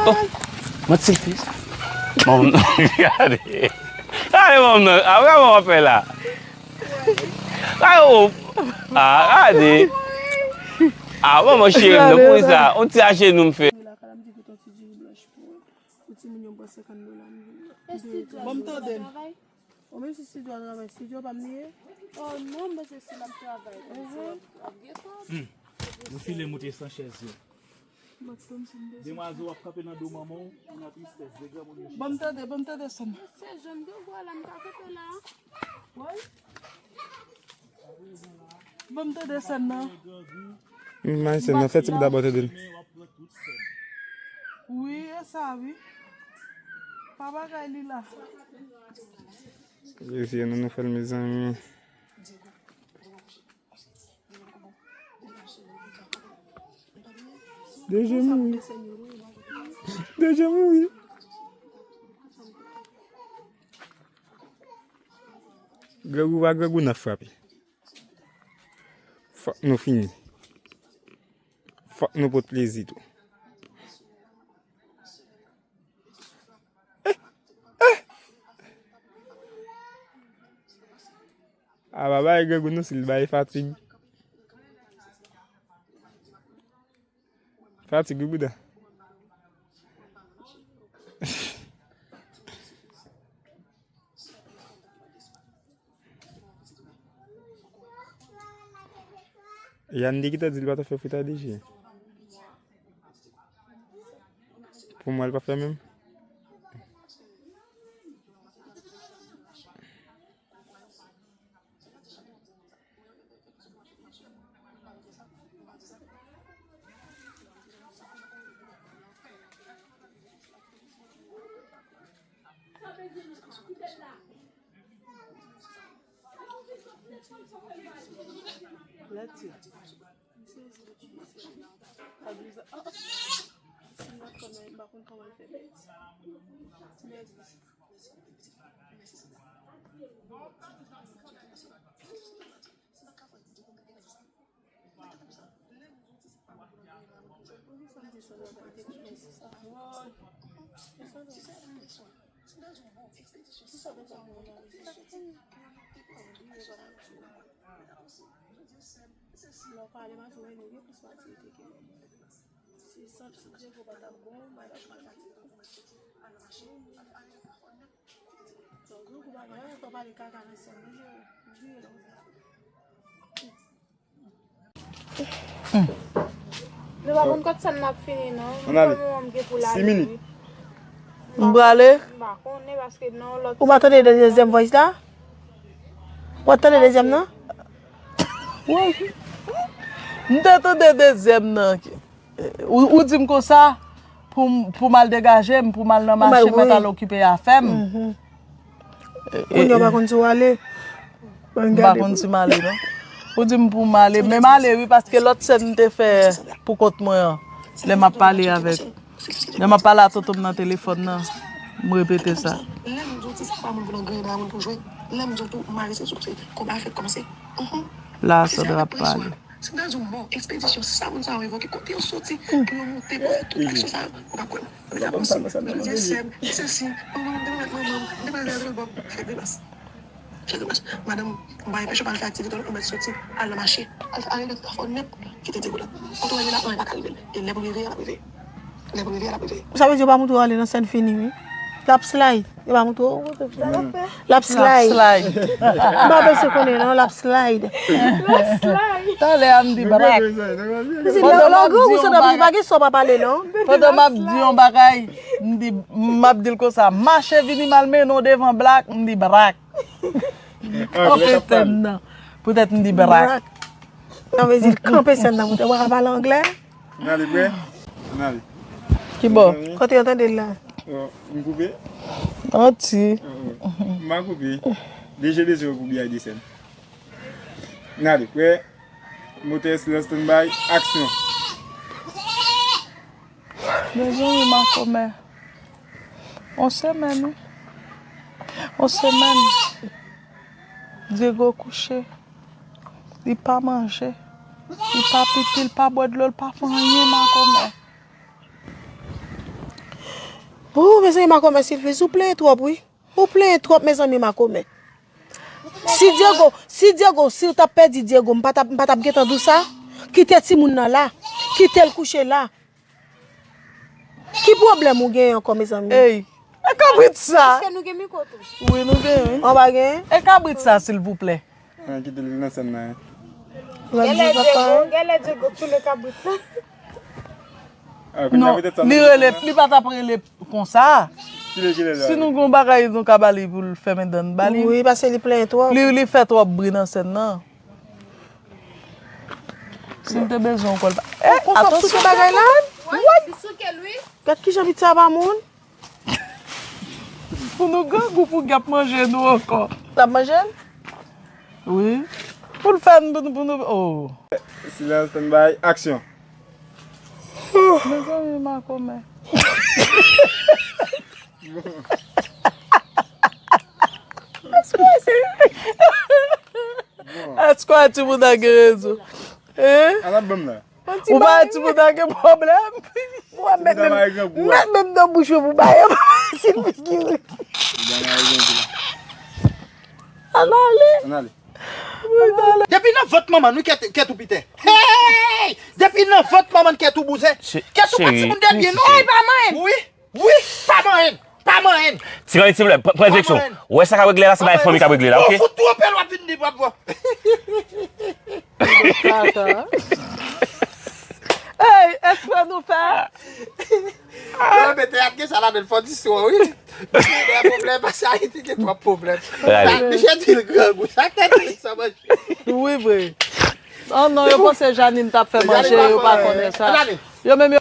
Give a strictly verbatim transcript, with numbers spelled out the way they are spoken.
Oh, mwen ti fis. Bon, gade. Gade, bon, non. Apre, bon, apre la. Gade, oh. Ah, gade. Ah, bon, mwen cheri, non, pou sa. On ti ajenou m fè. Pou timoun yo, m pran senkant dola, m vin. Bon, m tande. Ou menm si studio a travay, studio pa m li ye? Oh non, m panse si l ap travay, l ap gen kòb. Nou file moute san chèz yo. Demwazèl w ap kanpe nan do manman w, ou nan tristès, de granmoun yo chita. Bon, m tande, bon, m tande sèn. Se jèn de vwa la, m ka kanpe la. Wi. Bon, m tande sèn nan. Mwen, se nan fè ti bout dabò tande l. Wi, e sa, wi. Pa bagay li la. Mesye, nou, nou fè l, mezanmi. Deje mouri. Deje mouri. Grangou pa grangou, n ap frape. Fòk nou fini. Fòk nou pot plezi tou. A pa bay grangou non, si l bay fatig. Fatig wi bouda. Yandi ki ta di li pa ta fè fritay deje. Pou mwen, li pa fè menm. Let's see. Abiza. Ah, ah. Si m ap kòmè, m pa konn kòman l fè bèt. Mèsi. Lè w pale, m a di w, Rene gen plis matirite ke mwen. Si sant Diego pa t ap bon, madanm pa t ap bon. Donk, nou kou pa gen anyen, fò pale kaka nan sèn, nou jere, nou jere lè w vle. Nou pa konn kot sèn n ap fini, non. Ann ale. Kòman m gen pou l ale, wi. M prale. M pa konnen, paske nan lòt. Ou pa tande dezyèm voice la? Ou pa tande dezyèm nan? Wi. M te tande dezyèm nan. Ou, ou di m konsa pou m, pou m al degaje m, pou m al nan mache, mwen t al okipe afè m. Kounye a w pa konn si w ale. M pa konn si m ale, non. Ou di m pou m ale, men m ale, wi, paske lòt sèn m te fè pou kont mwen an, lè m ap pale avèk, lè m ap pale a tonton m nan telefòn nan, m repete sa. Lè m di w ti sa pa moun pou nan griyen bagay moun pou jwe. Lè m di w tou mari se sou se konba fèt kòmanse. La, Sandra ap pale. Si m ta di w mò, ekspedisyon, sa moun sa yo envoke, kote yo soti pou yo moute, pou yo fè tout aksyon sa yo, ou p ap kwè m. Epi l ap ansanm, jodi a sè m, sesi, manman m, m te pral mèt manman m, m te pral rele Bob, fè grimas. Fè grimas. Madanm, m pa enpeche w pa al fè aktivite w non, ou mèt soti, al nan mache, al fè, al regle tout afè w nèt, kite Diego la. Kote w wè li la, anyen pa ka rive l. E lè pou l rive a, l ap rive. Lè pou l rive a, l ap rive. Sa vle di yo pa montre w ale nan sèn fini, wi. L ap slide. Yo pa montre w. L ap slide. M pa bezwen konnen non, l ap slide. Talè a m di brak. Pandan m ap di yon bagay, pandan m ap di yon bagay, m di, m ap di l konsa, mache vini m al mennen w devan blak, m di brak. Kanpe sèn nan. Poutèt m di brak. Sa vle di kanpe sèn nan poutèt w pa ka pale anglè. N ale, prè? N ale. Ki bò? Kote yo tande l la? Oh, m koupe? Yon ti. Oh, oh. M pa koupe. D J bezwen yo pou biyay de sèn. N ale, prè? Motè, silans, standby, aksyon. Mezanmi, makomè. On semèn, wi. On semèn. Diego kouche. Li pa manje. Li pa pipi, li pa bwè dlo, li pa fè anyen, makomè. Bon, mezanmi, makomè Silvis, ou plenyen twòp, wi. Ou plenyen twòp, mezanmi, makomè. Si Diego, si Diego, si w t ap pèdi Diego, m pa t ap, m pa t ap gentan di w sa? Kite timoun nan la. Kite l kouche la. Ki pwoblèm ou genyen ankò, mezanmi? Ey, e kabrit sa. Èske nou gen mikwo tou? Wi, nou gen, wi. An pa gen? E kabrit sa, silvouplè. An, kite l nan sèn nan, hein. Genlè Diego, genlè Diego toule kabrit la. Ah, kounye a Non, petèt sa li nou rele, li pa t ap rele konsa. Kilè, kilè la? Si nou gon bagay, nou ka ba li pou l fèmen dan n ba li. Wi, paske li plenyen twòp. Li, li fè twòp bri nan sèn nan. Si l te bezwen w, kòl pa. Eh, konsa ap souke bagay la? Wi, li souke l, wi. Gad kijan pitit sa pa moun. Pou nou grangou pou Guy ap manje nou ankò. L ap manje l? Wi. Pou l fè n, pou nou, pou nou, oh. Silans, standby, aksyon. Mezanmi, makomè. Èske timoun nan gen rezon? Hein? An ap ban m la. Ou pa di moun nan gen pwoblèm. Ou a mèt menm, mèt menm nan bouch ou pou bay. Silvis ki ri. Ann ale. Ann ale. Depi nan vant manman nou kèt, kèt ou piten. Hey! Depi nan vant manman n kèt ou bouzen. Kèt ou pa timoun de byen non. Hey, pa manyen. Wi. Wi, pa manyen, pa manyen. Ti Granny, silvouplè, pran, pran direksyon. Ou wè sa k ap regle la, se bagay fanmi k ap regle la, ok? Ou fout twonpe l, w ap vin di papa. Ey, eksprè nou fè. Yo, men teyat gen sa ladan l, fò di sou, wi. Gen pwoblèm, pase Ayiti gen twòp pwoblèm. Misye di l grangou, sa k te di l sa manje. Wi, vre. Oh non, yo panse Janine t ap fè manje, yo pa konnen sa. Yo menm yo